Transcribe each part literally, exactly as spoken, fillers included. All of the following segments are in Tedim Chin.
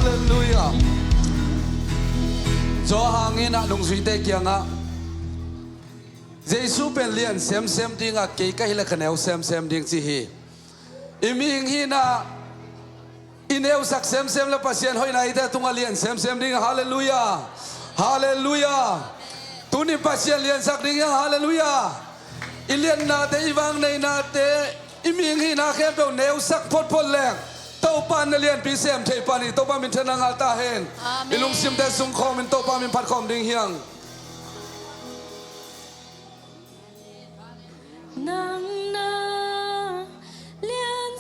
Halleluiah. Johan in a nungzuite kiangah Jesu pen lian semsem ding a, kei ka hileh ka neu semsem ding ci hi. I mihing hihna i neusak semsem le Pasian hoihna i te tungah lian semsem ding. Halleluiah. Halleluiah. Tuni Pasian liansak ding hiang. Halleluiah. I liannate, i vangneinate, i mihing hihna khempeuh neusak photphot leng Topa na lianpi sem thei pan hi. Topa minthanna ngah ta hen. Amen. I lungsimte sungkhawmin Topa min phatkhawm ding hiang. Nang na lian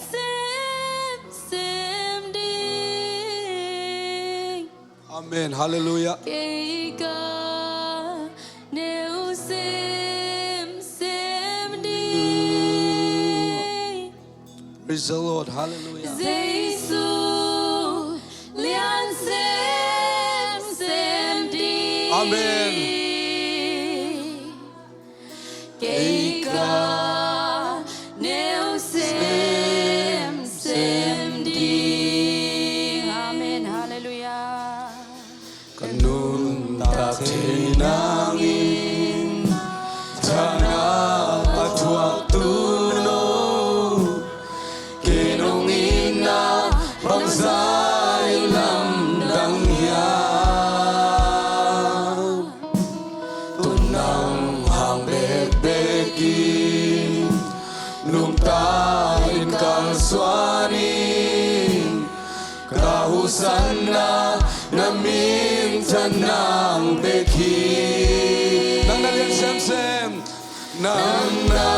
semsem ding. Amen. Halleluiah. Kei ka neu semsem ding. Praise the Lord. Halleluiah. Jesu lian semsem ding. Amen. Kei ka neu semsem ding. Amen. Halleluiah. Ka nuntak thei nangin thana a thuak tu no. Kei nong itna bangzah in lamdang hiam? Tun nang hang bekbek in nungta in kalsuan in, ka husanna na minthan nang bek hi. Nang na lian semsem. Nang na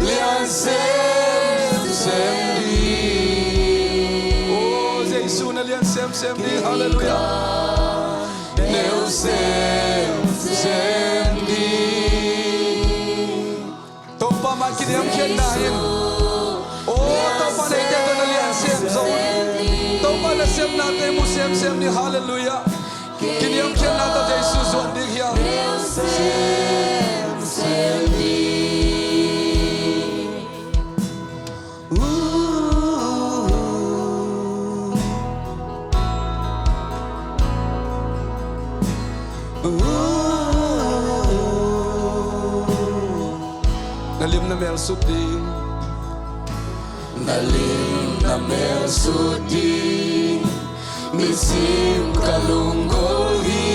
lian semsem ding. Oh, Jesu na lian semsem ding. Halleluiah. Neu semsem ding. Topa mai kiniamkhiatna in. Oh, Topa na eite tawh na lian sem zo. Topa na sepnate mu semsem ding. Halleluiah. Kiniamkhiatna tawh Jesu zuan ding hiam? Na lim na mel sut ding. Na lim na mel sut ding. Nisim ka lunggulh hi.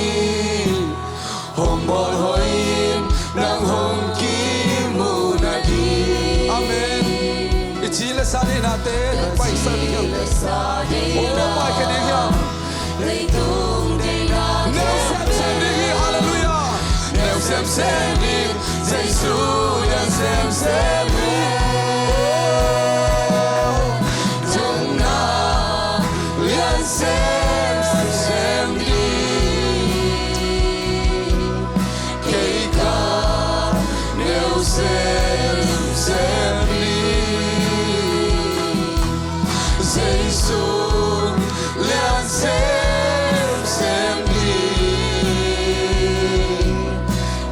Hong bawl hoih in nang hong kimu nading. Amen. I ci le sa deihnate paisak ding hiam? Oh, paikhia ding hiam? Neu semsem ding hi. Halleluiah. Neu semsem ding. Jesu lian semsem hi. Nang na lian semsem ding. Kei ka neu semsem ding. Jesu lian semsem ding.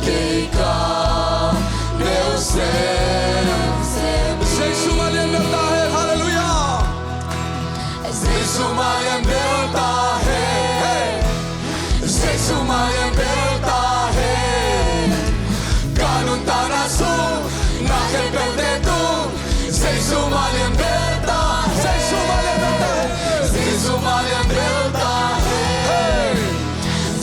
Kei ka neu semsem. Jesu mah lian bel ta hen. Halleluiah. Jesu mah lian bel ta hen. Jesu mah lian bel ta hen. Ka nuntakna sung na khempeuhte tung. Jesu mah lian bel ta hen. Jesu mah lian bel ta hen. Jesu mah lian bel ta hen.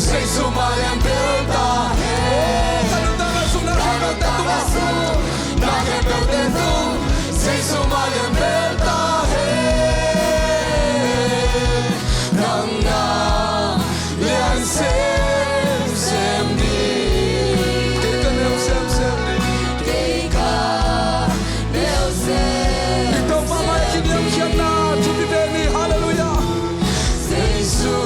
Jesu mah lian bel ta hen. Ka nuntakna sung na khempeuhte tung. Na khempeuhte tung. Jesu mah lian bel ta hen. Nang na lian semsem ding. Kei ka neu semsem ding. Kei ka neu semsem ding. I Topa mai kiniamkhiatna thupi pen hi. Halleluiah. Jesu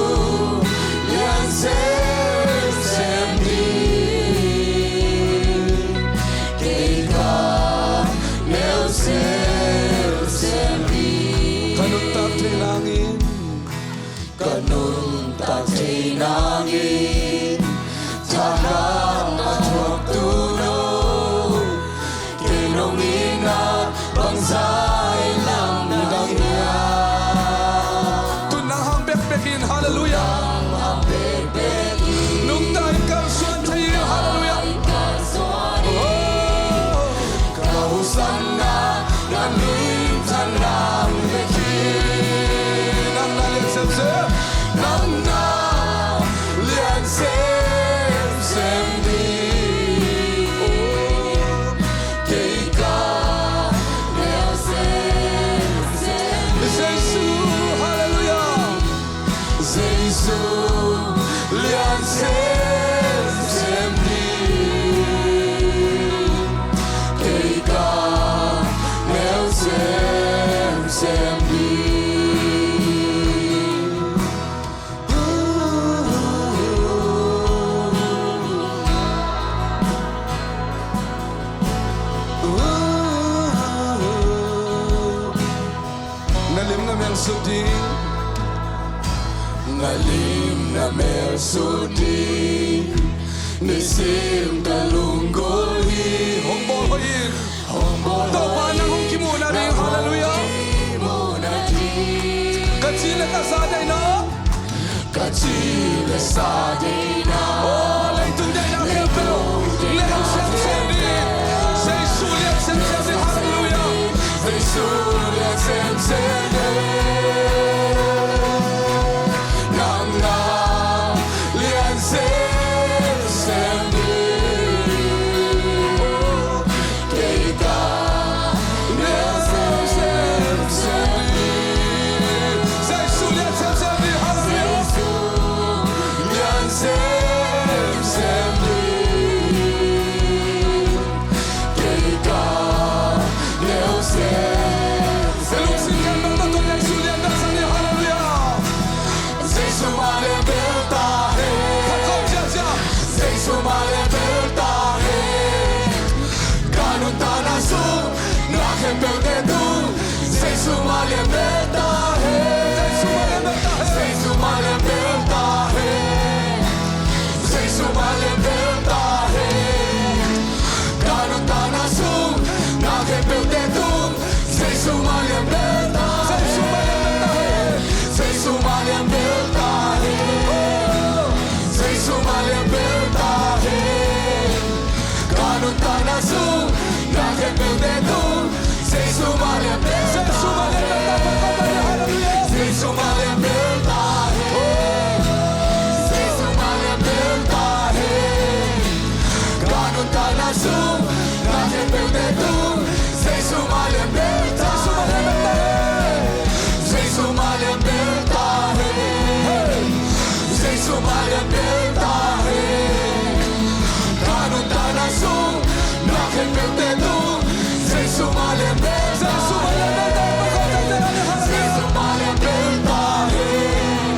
lian semsem ding. Kei ka neu semsem ding. Ka nuntak thei nangin, ka nuntak thei nangin, thahat a thuak tu no. Kei nong itna bangzah in lamdang hiam? Tun nang hang bek Lim na mel sut ding nisim ka lunggulh hi. Hong bawl hoih in. Hong bawl hoih in. Topa nang hong kimuhna ding. Halleluiah. Hong kimuhna ding. Ka ci le ka sa deihna. Ka ci le sa deihna. Oh, leitung deihna khempeuh. Leitung deihna khempeuh. Nei hong siam siam ding. Jesu lian siam siam ding. Halleluiah. Jesu lian siam siam ding. Nang na lian siam siam ding. Kei ka neu siam siam ding. Jesu lian siam siam ding. Halleluiah. Jesu lian siam siam ding. Kei ka neu siam. Ka lungsim khempeuh tawh Jesu lian bel sa ni. Halleluiah. Jesu mah lian bel ta hen. Khat khawng ciahciah. Jesu mah lian bel ta hen. Ka nuntakna sung na khempeuhte tung. Jesu mah lian bel ta hen. Jesu mah lian bel ta hen. Jesu mah lian bel ta hen. Ka nuntakna sung na khempeuhte tung. Jesu mah lian bel ta hen. Jesu mah lian bel ta hen. Jesu mah lian bel ta hen. Ka nuntakna sung na khempeuhte tung. Jesu mah lian bel ta hen. Jesu mah lian bel ta hen. Jesu mah lian bel ta hen. Ka nuntakna sung na khempeuhte tung. Jesu mah lian bel ta hen. Jesu mah lian bel ta hen. Jesu mah lian bel ta hen. Ka nuntakna sung na khempeuhte tung. Jesu mah lian bel ta hen. Jesu mah lian bel ta hen.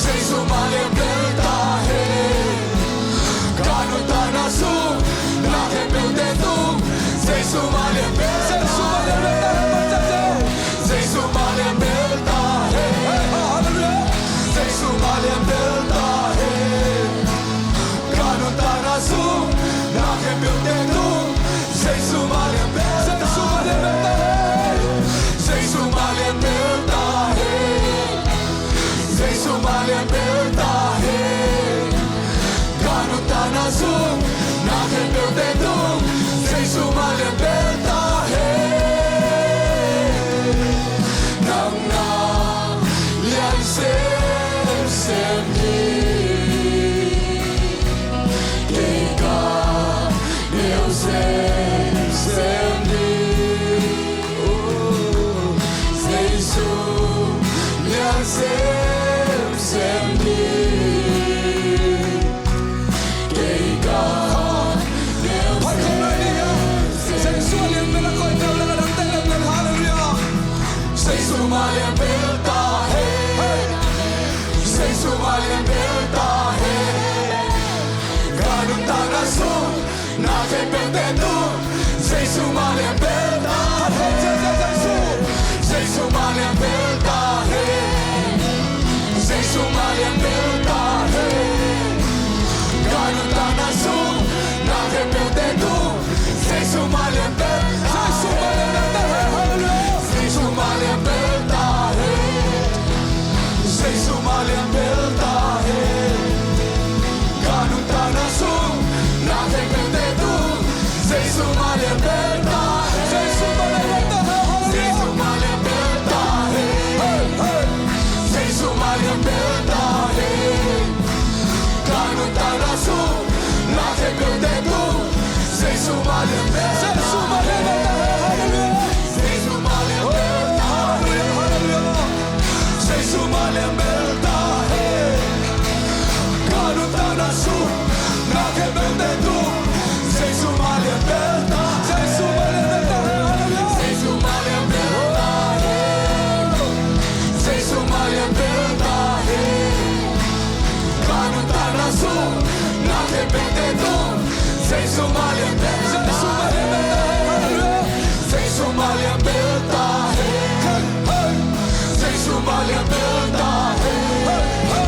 Jesu mah lian bel ta hen. Ka nuntakna sung na khempeuhte tung. Jesu mah lian bel ta hen. Jesu mah lian bel ta hen. Jesu mah lian bel ta hen. Ka nuntakna sung na khempeuhte tung. Jesu mah lian bel ta hen. Jesu mah lian bel ta hen. Jesu mah lian bel ta hen. Ka nuntakna sung na khempeuhte tung. Jesu mah lian bel ta hen. Nang na lian semsem ding. Kei ka neu semsem ding. Jesu lian semsem ding. Kei ka neu semsem ding. Jesu mah lian bel ta hen. Jesu mah lian bel ta hen. Ka nuntakna sung na khempeuhte tung. Jesu mah lian bel ta hen. Jesu mah lian bel ta hen. Jesu mah lian bel ta hen. Ka nuntakna sung na khempeuhte tung. Jesu mah lian bel ta hen. Jesu mah lian bel ta hen. Jesu mah lian bel ta hen. Ka nuntakna sung na khempeuhte tung. Jesu mah lian bel ta hen. Jesu mah lian bel ta hen. Jesu mah lian bel ta hen. Jesu mah lian bel ta hen. Ka nuntakna sung na khempeuhte tung. Jesu mah lian bel ta hen. Jesu mah lian bel ta hen. Jesu mah lian bel ta hen. Ka nuntakna sung na khempeuhte tung. Jesu mah lian bel ta hen. Jesu mah lian bel ta hen. Jesu mah lian bel ta hen. Jesu mah lian bel ta hen. Ka nuntakna sung na khempeuhte tung. Jesu mah lian bel ta hen. Jesu mah lian bel ta hen. Jesu mah lian bel ta hen.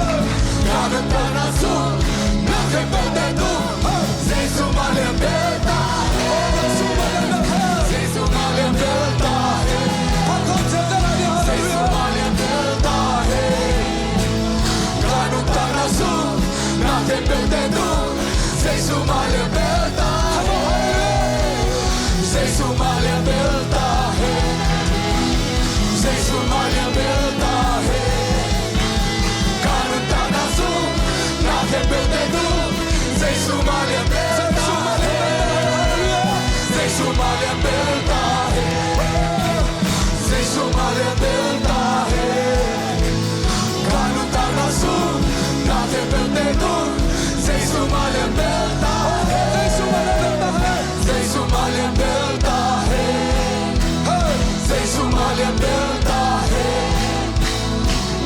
Khempeuh te tung Jesu mah lian bel ta hen. Jesu mah lian bel ta hen. Jesu mah lian bel ta hen. Jesu mah lian bel ta hen. Ka nuntakna sung na khempeuh te tung Jesu mah lian bel ta hen. Jesu mah lian bel ta hen. Jesu mah lian bel ta hen. Ka nuntakna sung na khempeuh te tung Jesu mah lian bel ta hen. Jesu mah lian bel ta hen. Jesu mah lian bel ta hen. Ka nuntakna sung na khempeuh te tung Jesu mah lian bel ta hen. Jesu mah lian bel ta hen. Jesu mah lian bel ta hen.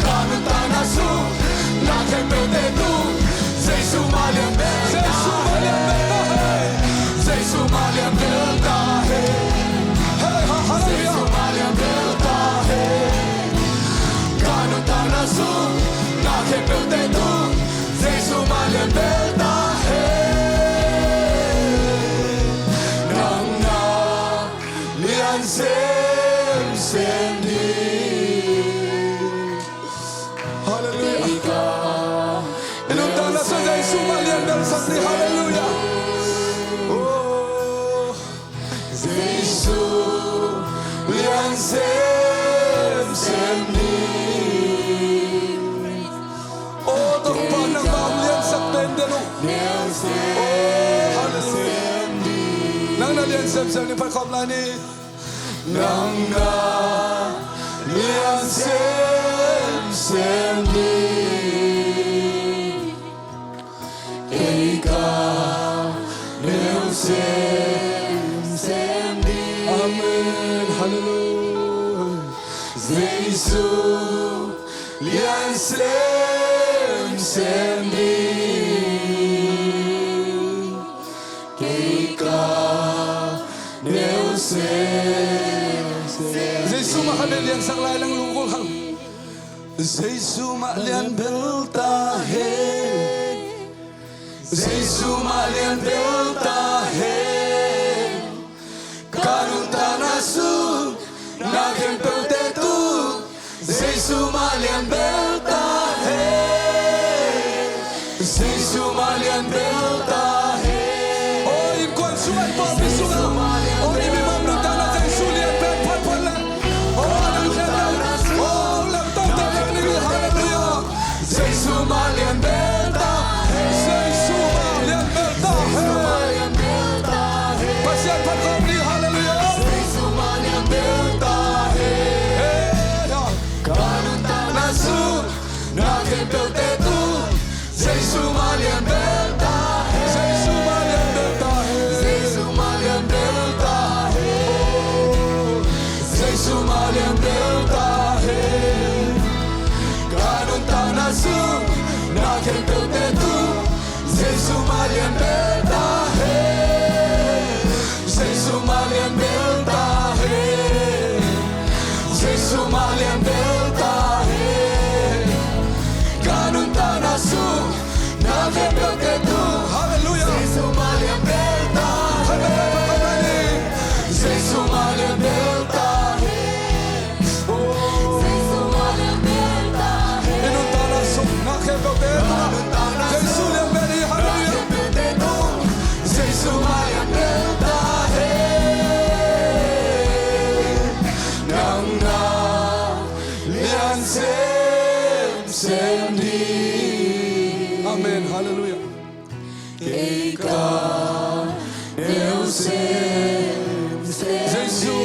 Ka nuntakna sung na khempeuh te tung Jesu mah lian bel ta hen. Jesu mah lian bel ta hen. Jesu mah lian bel ta hen. Ka nuntakna sung na khempeuh te tung Jesu mah lian bel ta hen. Nang na lian semsem ding. Halleluiah. I nuntakna sung Jesu mah lian belsak ni. Halleluiah. Oh. Jesu lian semsem ni. Oh, Topa nangmah hong liansak pen den uh. Oh, halleluiah. Nang na lian semsem ni. Phat khawm lai ni. Nang na lian semsem ni. Kei ka neu semsem ni. Amen. Halleluiah. Jesu lian semsem ni. Kei ka neu semsem. Jesu mah khat bel liansak lai lang, lungkul khang. Jesu mah lian bel ta hen. Jesu mah lian bel ta hen. Ka nuntakna sung na khempeuh te tung Jesu mah lian bel ta hen. Jesu mah lian bel ta hen. Oh, innkuan sung ah, i pawlpi sung ah, oh, i mimal nuntakna Jesu lian bel phat phot leh, oh, a dang lian bel, oh, lamto ta lian ni. Halleluiah. Jesu mah lian bel ta hen. Jesu mah lian bel ta hen. Pasian phat khawm ni. Halleluiah. Jesu mah lian bel ta hen. Hey, ya. Ka nuntakna sung na khempeuh te tung Jesu mah lian bel ta hen. Jesu mah lian bel ta hen. Jesu mah lian bel ta hen. Jesu mah lian bel ta hen. Ka nuntakna sung na khempeuh te tung Jesu mah lian bel ta hen. Jesu mah lian bel ta hen. Jesu mah lian bel ta hen. Ka nuntakna sung na khempeuh te tung. Halleluiah. Jesu mah lian bel ta hen. Jesu mah lian bel ta hen. Oh. Jesu mah lian bel ta hen. I nuntakna sung na khempeuh te tung. Jesu lian bel hi. Halleluiah. Jesu mah lian bel ta hen. Nang na lian semsem ding. Amen. Halleluiah. Kei ka neu semsem. Jesu,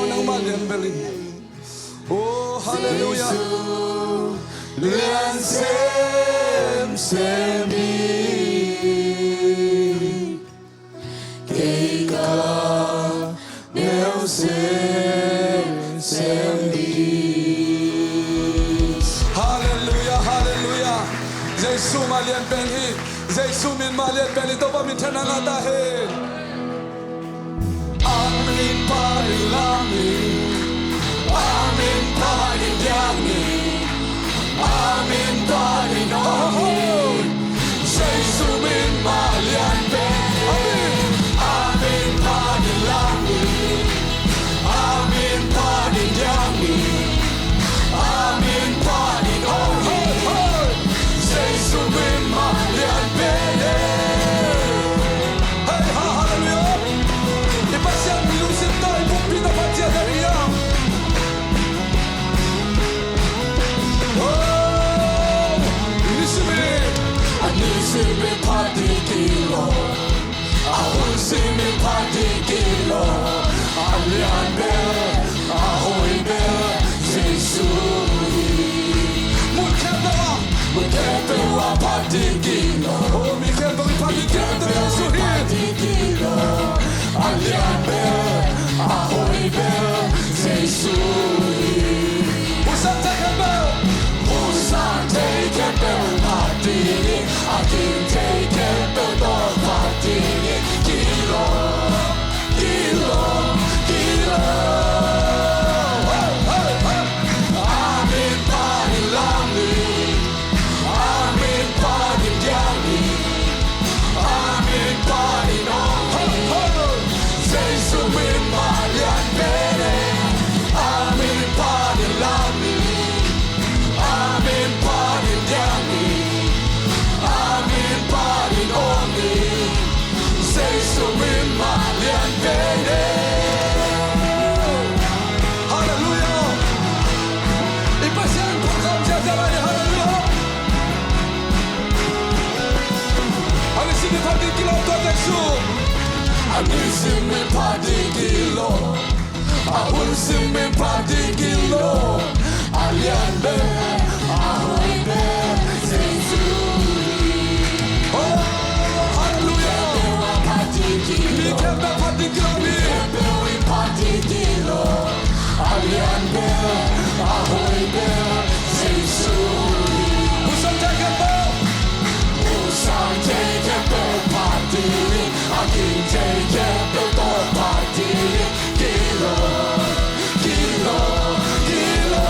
nangmah lian bel in. Oh, halleluiah. Jesu lian semsem ding. Kei ka neu semsem ding. Halleluiah, halleluiah. Jesu mah lian bel hi. Jesu min mah lian bel hi. Topa minthanna ngah ta hen. A min pan in lam in, a min pan in diang in, a min pan in om in. Jesu Ding gilo. Oh, mi khempeuh in phat ding gilo, Topa Jesu hi. Ding gilo. A lian bel, a hoih bel, Jesu hi. Hun sang thei khempeuh. Hun sang thei khempeuh phat ding, a ging thei khempeuh tawh phat ding, gilo, gilo, gilo. Hey, hey, hey. A min phat in lam ni. A min phat in diang ni. A min phat in om ni. Jesu min mah lian pen e. A min phat in lam ni. A min phat in diang ni. A min phat in om ni. Jesu min mah lian pen e. Halleluia. I Pasian phat kham ziahziah lai ni, halleluia. A nisim in phat ding gilo, Topa Jesu. A nisim in phat ding gilo. A hun sim in phat ding gilo. A lian bel, a hoih bel, Jesu hi. Oh, halleluia. Mi khempeuh phat ding gilo, mi khempeuh in phat ding gilo. A lian bel, a hoih bel, Jesu hi. Hun sang thei khempeuh. Hun sang thei khempeuh phat ding, a ging thei khempeuh tawh phat ding, gilo, gilo, gilo.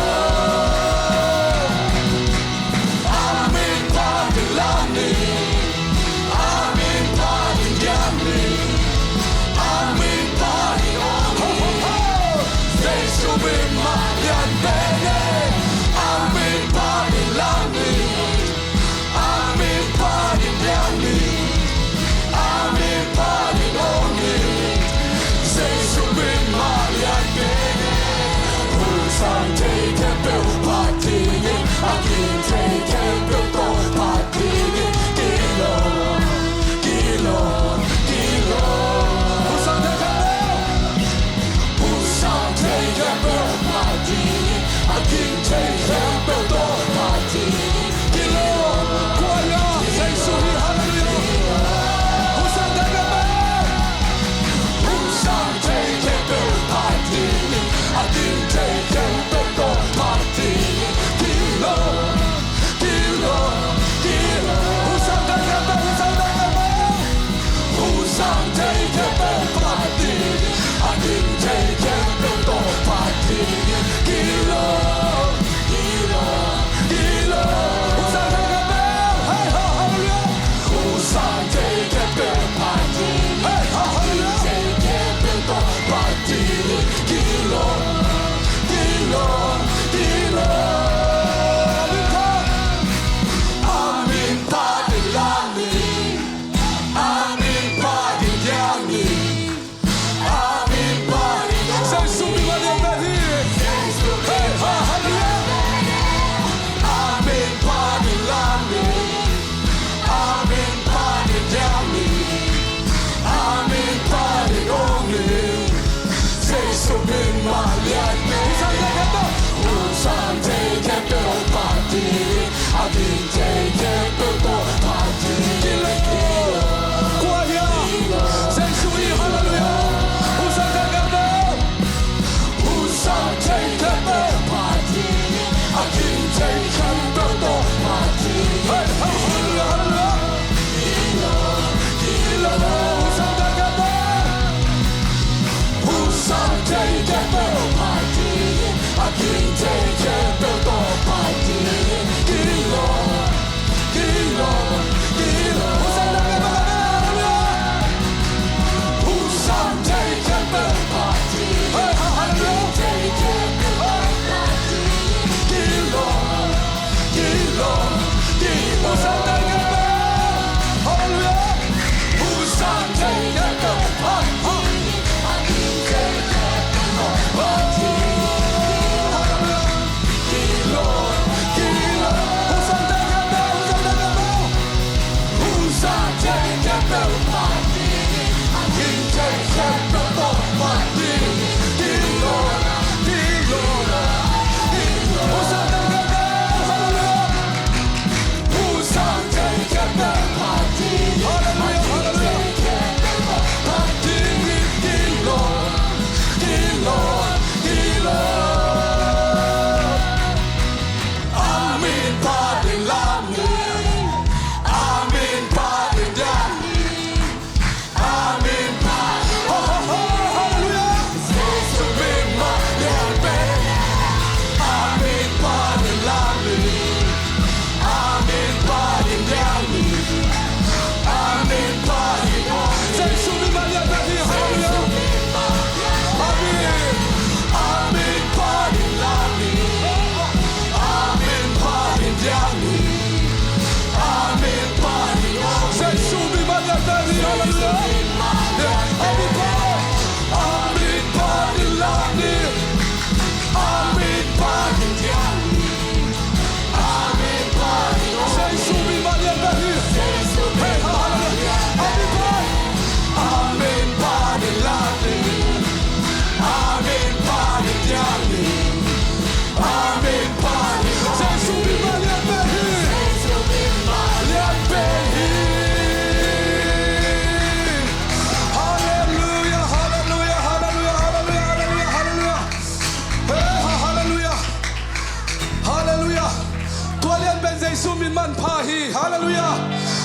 Jesu min manpha hi. Halleluiah.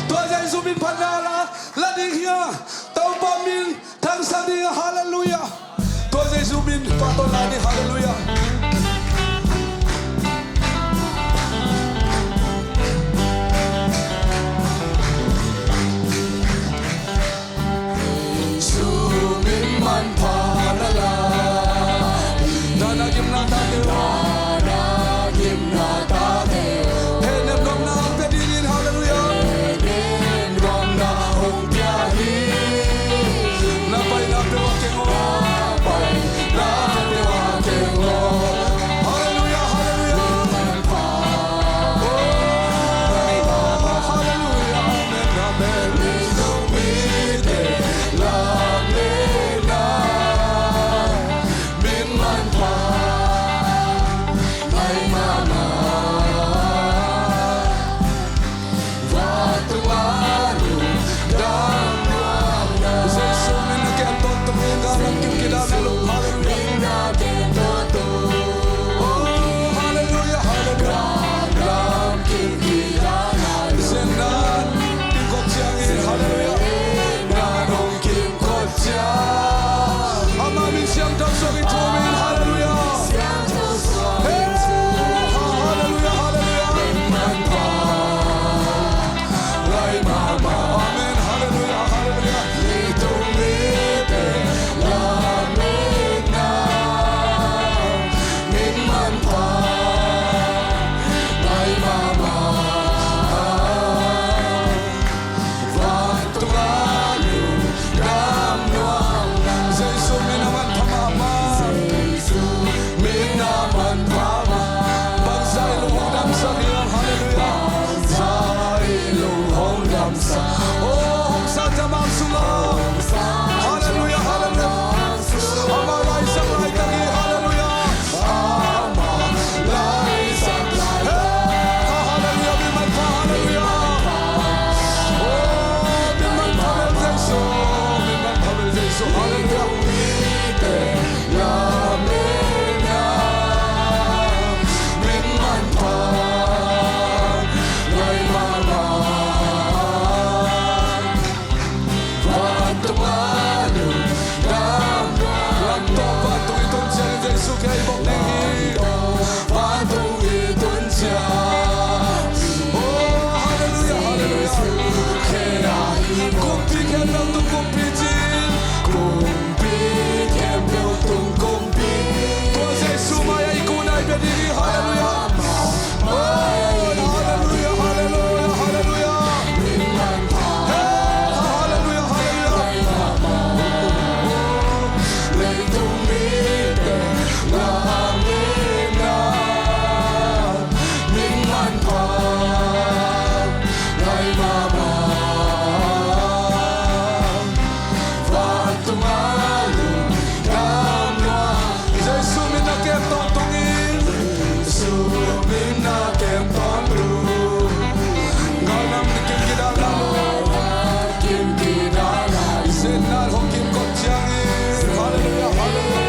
Tua Jesu min phatna la, la ding hi a. Topa min thangsak ding a. Halleluiah. Tua Jesu min pahtawi lai ding. Halleluiah. Jesu min manpha na la. Dana gimna tate. Dana gimna tate. He nem gomna hong pia dingin. Halleluiah. He nem gomna hong pia hi. Na paina peuh a keng aw. Na paina peuh a keng aw. Halleluiah, halleluiah. Oh, halleluiah. Amen, amen. Jesu min na kem tawntung in, gam lam kim kidana lum. Halleluiah. Oh, halleluiah, halleluiah. Gam lam kim kidana lum. Siangtho in kim koh ciangin, halleluiah. Gam lam kim koh ciang. Ama min siangtho suak in thum in, halleluiah. Hey, halleluiah, halleluiah. Amen, halleluiah, halleluiah. Jesu min a manpha mahmah. Min a manpha mahmah. Bangzah in lung hong damsak hiam? Halleluiah. Bangzah in lung hong damsak. Oh, hong sang ciang ama sungah. Halleluiah, halleluiah. Amah laisak laitak hi. Halleluiah. Amah laisak laitak. Hey, halleluiah, min manpha, halleluiah. Oh, min manpha bel Jesu, min manpha bel Jesu, halleluiah. Vantung a lungdam. Lam tawh vantung i tun ciangin Jesu kei bok ding hi. Vantung i tun ciang. Oh, halleluiah, halleluiah. Kumpi khempeuh tung kumpi cin. Kumpi khempeuh tung kumpi. Tua Jesu mai-ah i kun a i pia ding hi. Halleluiah. Halleluiah, halleluiah, halleluiah. Hey, halleluiah, halleluiah. Leitung mite lam in na min manpha ngai mahmah. Vantung a lungdam lua. Jesu min na kem tawntung in. Jesu min na kem tawntung. Gam lam kim kidana lum. Kim kidana lum. Siangtho hong kim koh ciangin. Halleluiah, halleluiah.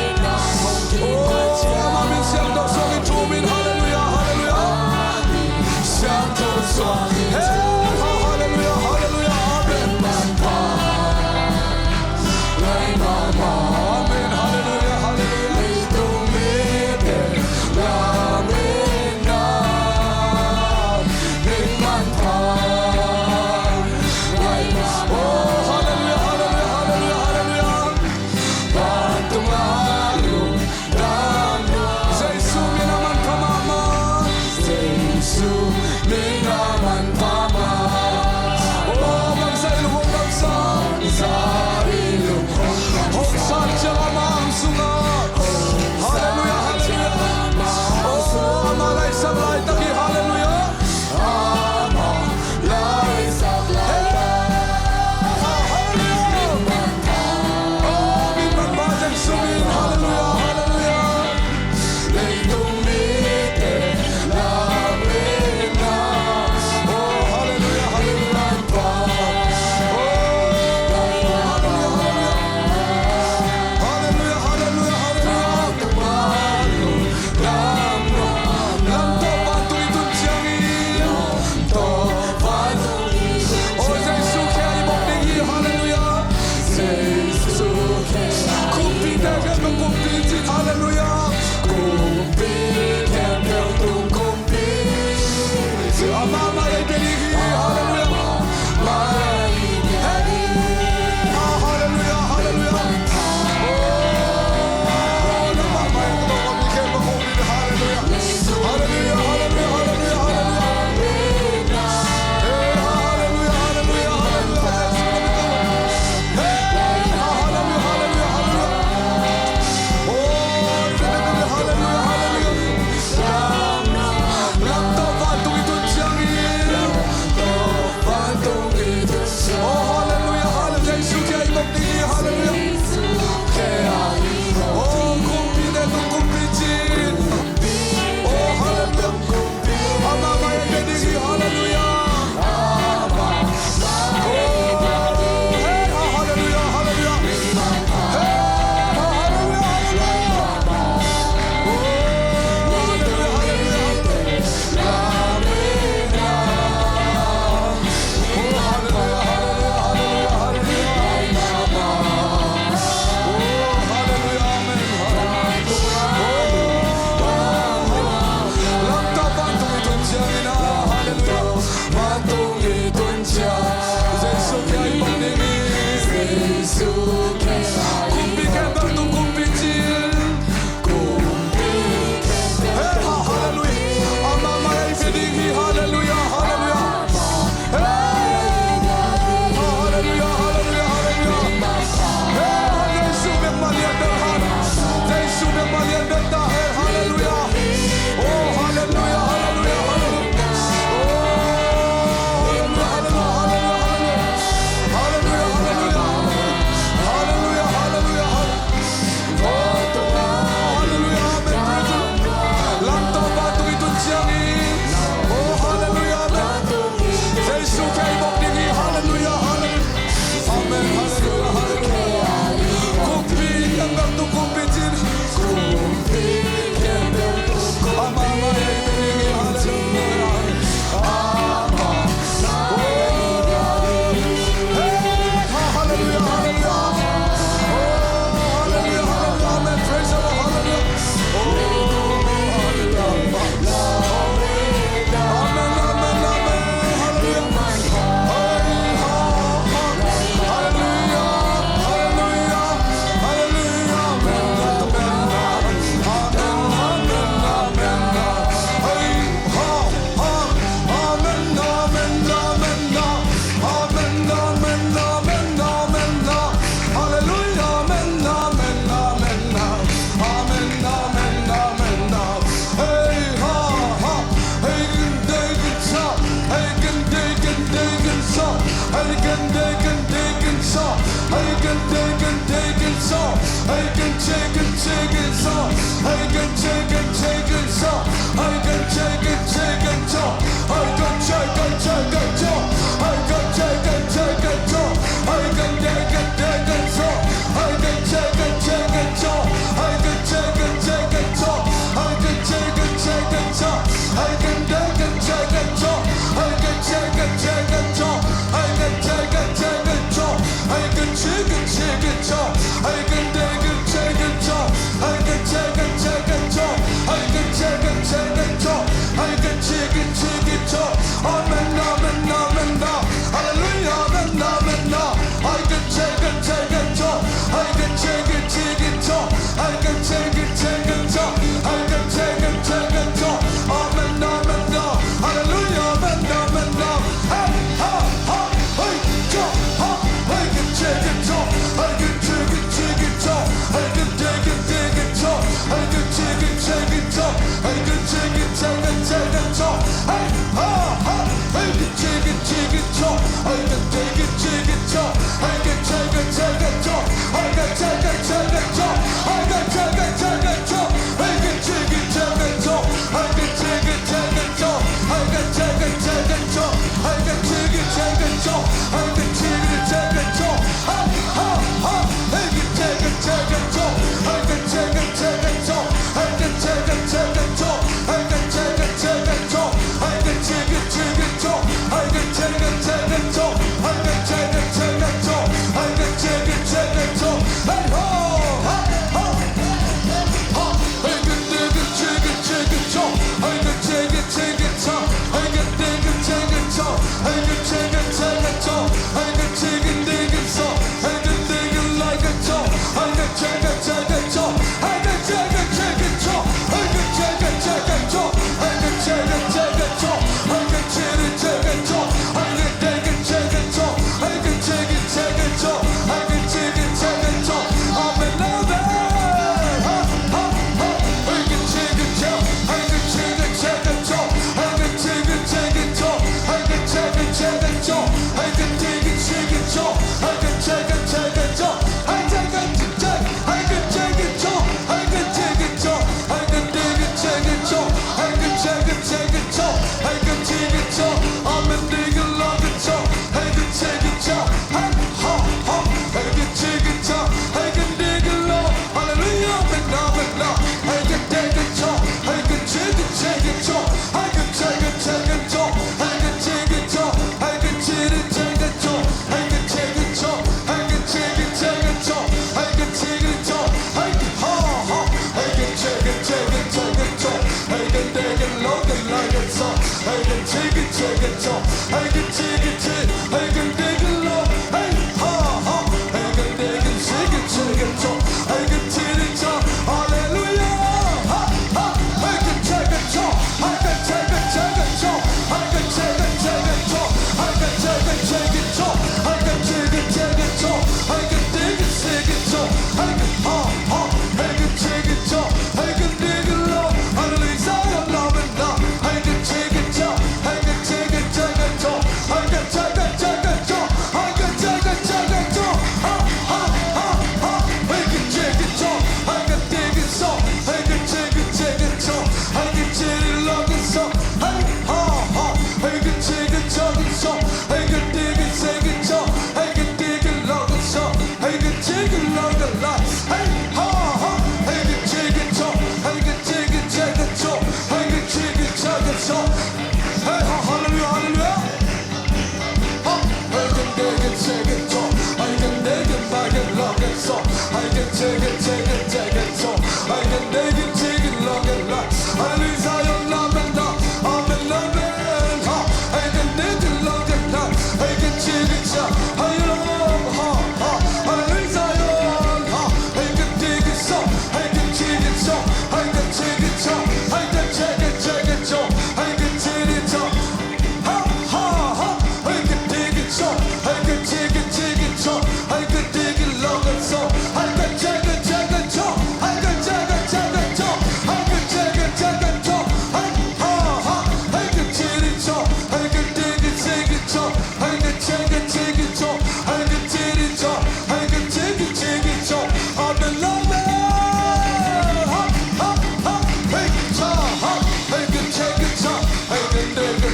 Oh, ama min siangtho suak in thum in. Halleluiah, halleluiah. Siangtho suak in. Hey, halleluiah, halleluiah. Amen. Amen. Halleluiah, halleluiah. Oh, halleluiah, halleluiah, halleluiah, halleluiah. Jesu min a manpha mahmah. Jesu min a manpha mahmah. Oh, bangzah in lung hong damsak. Bangzah in lung hong damsak. Hong sang ciang ama ang sungah. Halleluiah, halleluiah. Oh, amah laisak laitak hi. Halleluiah. Amah laisak laitak. Hey, halleluiah. Oh, min manpha Jesu min. Halleluiah, halleluiah. Leitung mite lam in na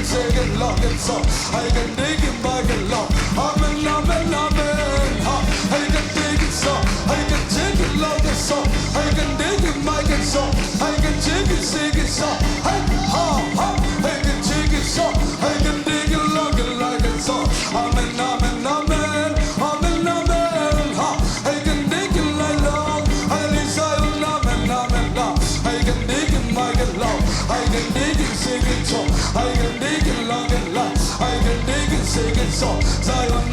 Second love and song, I can dig in my love. Amen, amen, amen. Ha, I can dig in song, I can dig in love and song, I can dig in my song, I can dig in sing in song. Hey, ha, ha, I can dig in song, I can dig in love and like a song. Amen, amen, amen. Amen, amen. Ha, I can dig in like love. I can dig in my love. I can dig in sing in song. I can dig in love and love. I can dig in sing in song. Zion,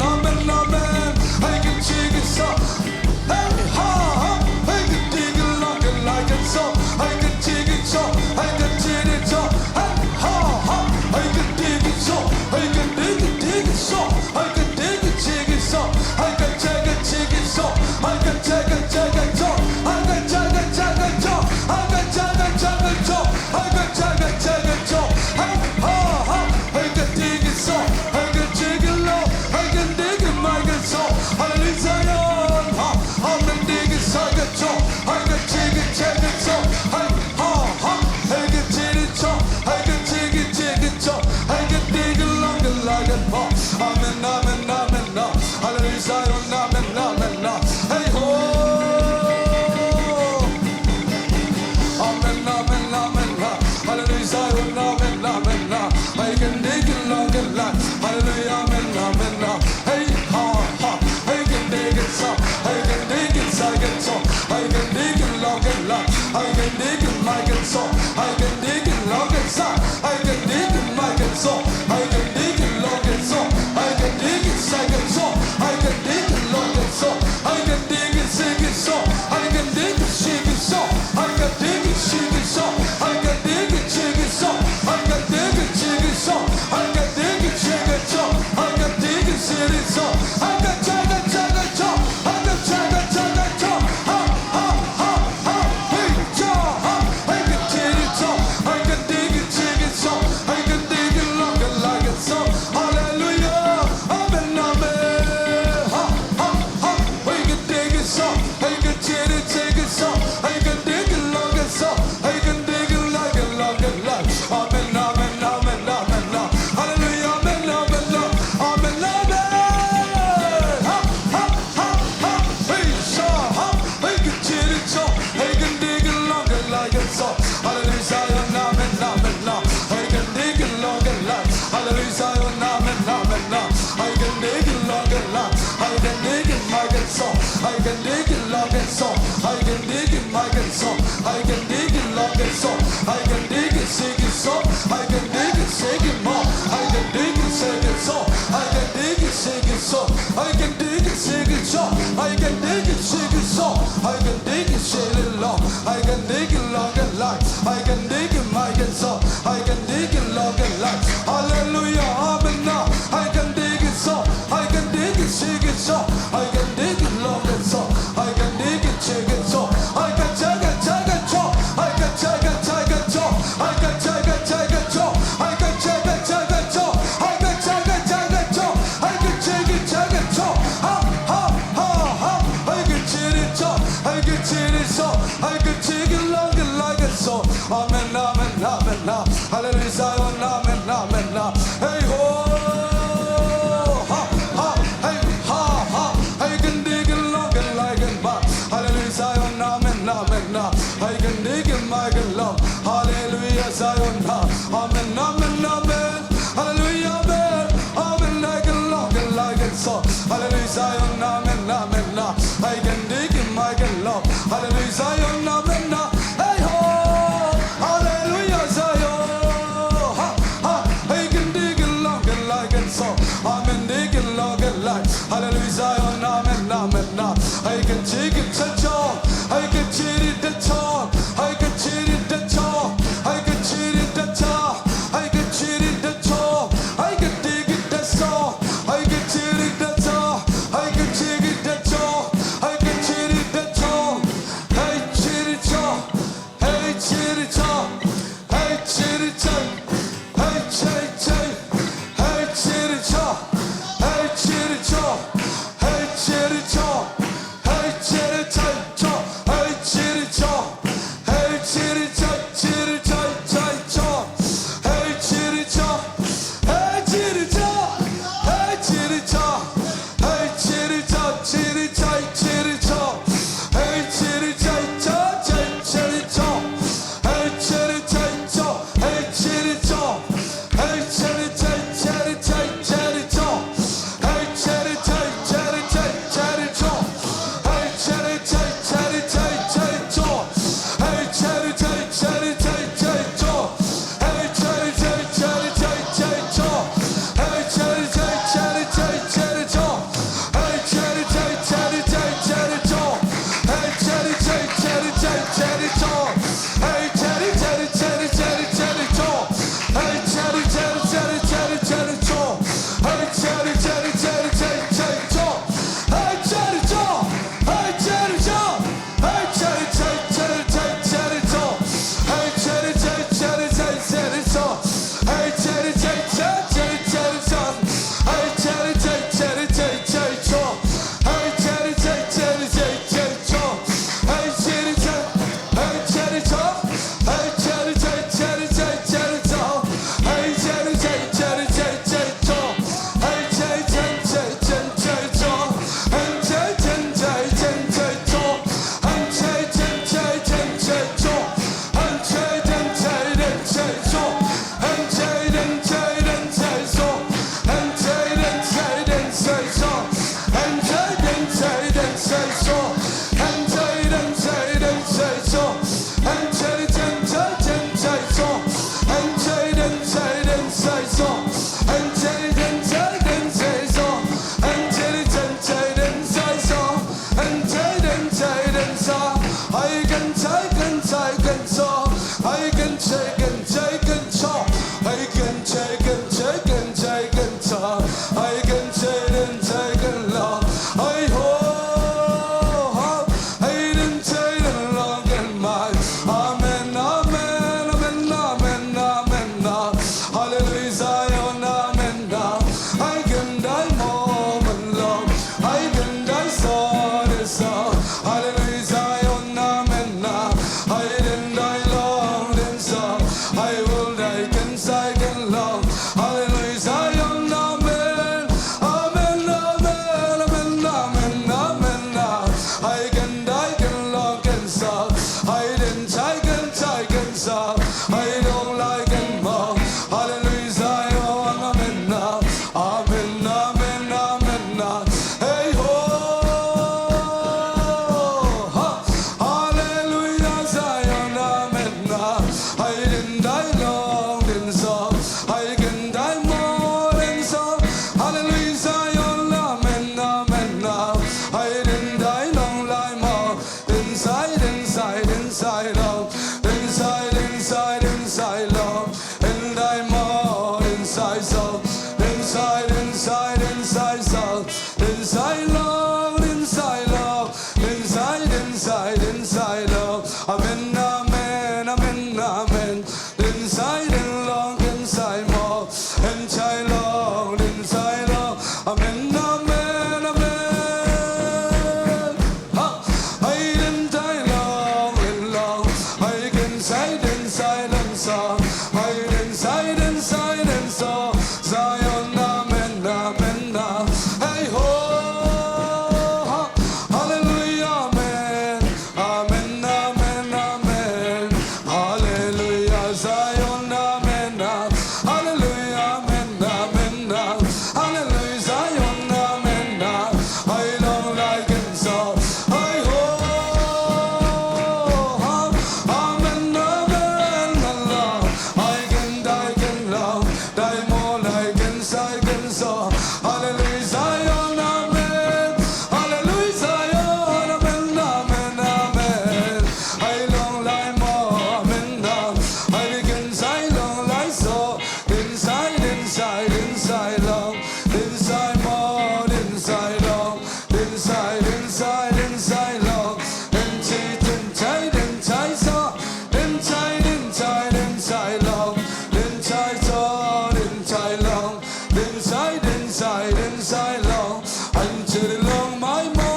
Amen, amen, amen, amen, amen. Hallelujah, Zion, amen. Ai ken dai mo man lo, ai ken dai so de so. Hallelujah, Zion, amen. Ai den dai long den so, ai ul dai ken sai ken long. Hallelujah, Zion, amen. Amen, amen, amen, amen, amen. Ai ken dai ken long ken so, ai den chai ken chai ken so, ai dong lai ken mo. Hallelujah, Zion, amen, amen, amen, amen. Hey ho, ha. Hallelujah, Zion, amen. Ai den dai long den so, ai ken dai mo den so. Hallelujah, Zion, amen, amen. Ai den dai long lai mo. Inside, inside, inside long. Inside, inside, inside long. In dai mo inside so. Inside, inside, inside so. Inside long, inside long. Inside, inside, inside long. Amen, amen, amen, amen. Inside in long, inside mo. Inside long, inside long. Amen, amen, amen. Ha! Ai den dai long, den long. Ai ken sai den sai long so. Ai den sai den sai den so. Zion, amen, amen, amen. Hey ho, ha! Hallelujah, amen. Amen, amen, amen. Hallelujah, Zion, amen, ah. Hallelujah, amen, amen, ah. Hallelujah, Zion, amen, ah. Ai long lai ken so, ai ho, ha. Amen, amen, amen, ah. Ai ken dai ken long, dai mo lai ken sai ken so. Hallelujah, Zion, amen. Hallelujah, Zion, amen, amen, amen. Ai long lai mo, amen, amen. Ai ken sai long lai so. Inside, inside, inside long. Inside mo, inside long. Inside, inside, inside long. Inside, inside, inside so. Inside, inside, inside long. Inside so, inside long. Inside, inside, inside long. Inside long mai mo.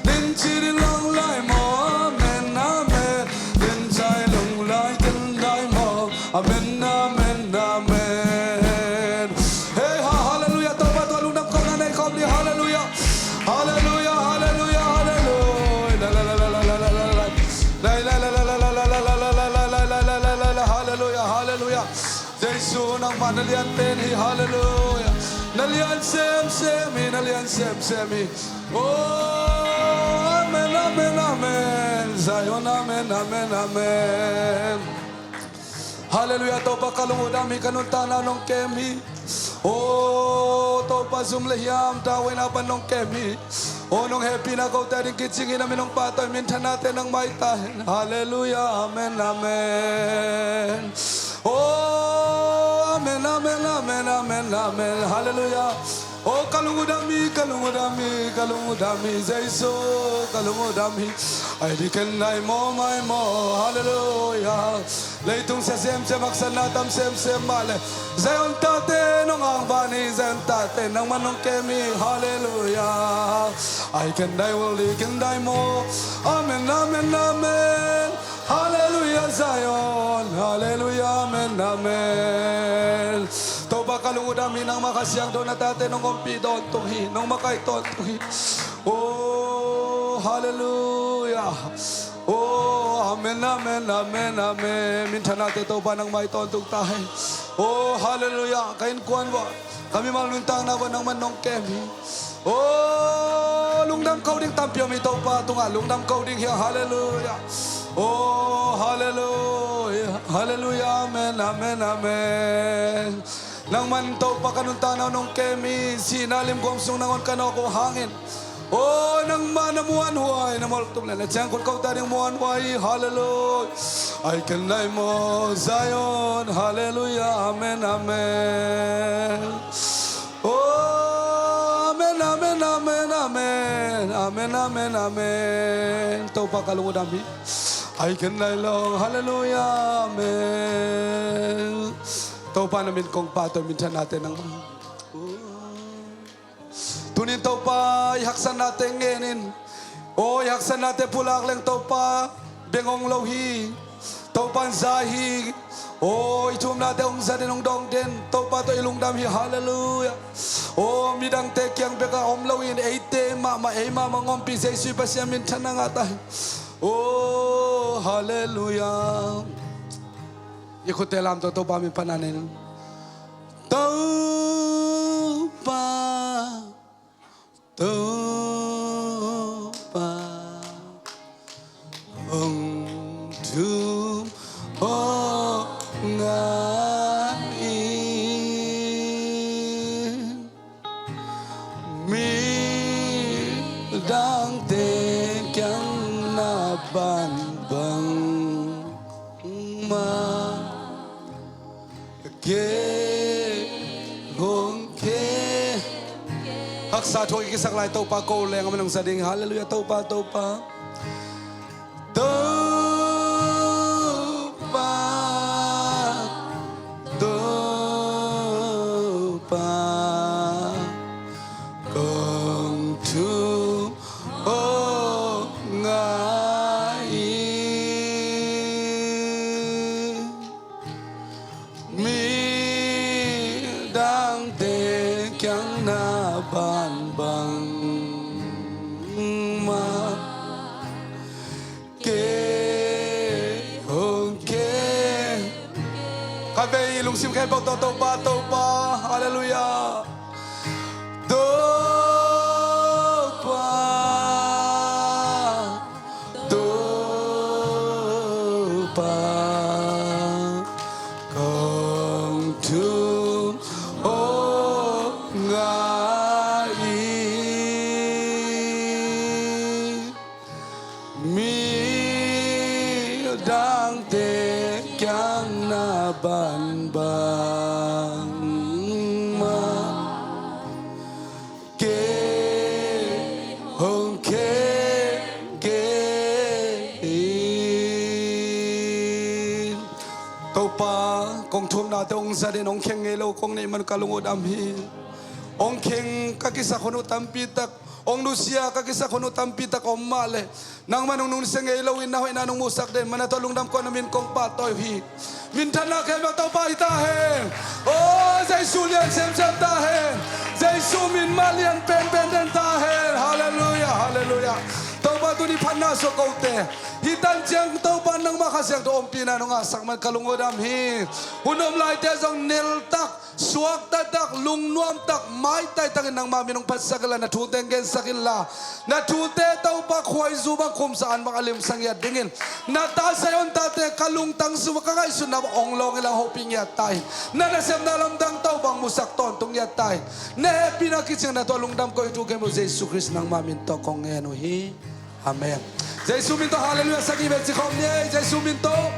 Inside long lai mo. Amen, amen. Inside long lai, inside mo. Amen, amen, amen. Hey, ha, hallelujah. Topa tua lungdam ko na nei khawm ni, hallelujah. Hallelujah, hallelujah, hallelujah. La, la, la, la, la, la, la, la, la. La, la, la, la, la, la, la, la, la, la, la, la, la, la, la, la, la, hallelujah, hallelujah. Jesu, nangmah na lian pen hi, hallelujah. Na lian semsem hi, na lian semsem hi. Oh, amen, amen, amen. Zion, amen, amen, amen. Hallelujah, Topa ka lung uh dam hi, ka nuntakna nong kem hi. Oh, Topa zum le hiam, tawina pan nong kem hi. Oh, nong hehpihna kote ading kicing hi, na min hong pahtawi, minthanna te nangmah hi ta hen. Hallelujah, amen, amen. Oh, amen, amen, amen, amen, amen. Hallelujah. Oh, ka lung uh dam hi, ka lung uh dam hi, ka lung uh dam hi, Jesu, ka lung uh dam hi. Ai di ken nai maw, mai maw, hallelujah. Leitung sia semsem, haksatna tam semsem mah leh, Zion tate nong angvan hi, Zion tate nangmah nong kem hi, hallelujah. Ai ken dai ul di ken dai maw. Amen, amen, amen. Hallelujah, Zion. Hallelujah, amen, amen. Topa ka lung uh dam hi, nangmah Kha Siangtho na tate nong ompih tawntung hi, nong makaih tawntung hi. Oh, hallelujah. Oh, amen, amen, amen, amen. Minthanna te Topa nangmah hi tawntung ta hen. Oh, hallelujah. Ka innkuan uah, ka mimal nuntakna uah nangmah nong kem hi. Oh, lungdam ko ding tampi om hi, Topa tungah lungdam ko ding hi hang, hallelujah. Oh, hallelujah, hallelujah, amen, amen, amen. Nangman Topa ka nuntakna nong kem hi, sihna limguam sung nangawn ka nawk uh hangin, aw, nangma na muanhuai na molh tuk leh na ciangkhut ko ta ding muanhuai hi. Halleluia. Ai ken lai maw Zion. Halleluia. Amen, amen. Aw, amen, amen, amen, amen. Amen, amen, amen. Topa ka lung uh dam hi. Ai ken lai lo. Halleluia. Amen. Topa na min kong pahtawi, minthannate nangmah. Tunin Topa i haksatnate ngenin, aw, i haksatnate pulak leng Topa beng hong lo hi. Topa in za hi. Aw, i thumnate hong zatin hong dawng den Topa tawh i lungdam hi. Halleluia. Aw, midangte kiang bek a om loin eite mahmah, ei mahmah hong ompih Jesu i Pasian minthanna ngah ta hi. Aw, halleluia. I khutte lamto Topa min phatna nei ni. Topa, Topa, hong thum hong ngah in. Midangte kiang na bangbang mah kei hong kei. Haksa thu i kisak lai Topa ko leng a man hong sa ding. Halleluia. Topa, Topa. Topa, Topa, kong thum hong ngah in. Midangte kiang na bangbang mah kei hong kei. Khatvei i lungsim khempeuh tawh Topa, Topa. Halleluia. Topa, Topa, kong thum hong ngah in. Midangte kiang na bangbang mah kei hong kei kei in. Topa, kong thumnate hong zatin hong kheng ngei lo kong neih man ka lung uh dam hi. Hong kheng ka kisak hun uh tampi tak, hong nusia ka kisak hun uh tampi tak om mah leh, nangman hong nungsia ngei loin na hoihna nong musak den man a tawh lungdam ko, na min kong pahtawi uh hi. Minthanna khempeuh Topa hi ta hen. Aw, Jesu lian semsem ta hen. Jesu min mah lian penpen den ta hen. Halleluia, halleluia. Topa tuni phatna suak kote. Hih tan ciang Topa nangmah Kha Siangtho ompihna nong ngahsak man ka lung uh dam hi. Hun om laite zong niltak, suak taktak, lungnuam tak, maitai takin nangmah min hong phatsak inla, na thute hong gensak inla, na thute Topa khuaizu bang khumsa an bang a limsa ngiat dingin, na ta Zion tate ka lungtang sungah ka ngaihsutna bang hong lawng inla hong hopih ngiat ta in, na nasepna lamdang Topa hong musak tawntung ngiat ta in, na hehpihna kicing na tawh lungdam ko hi thu khempeuh Jesu Khrist nangmah min tawh kong ngen uh hi. Amen. Jesu min tawh halleluia sagih bek ci khawm ni ei. Jesu min tawh.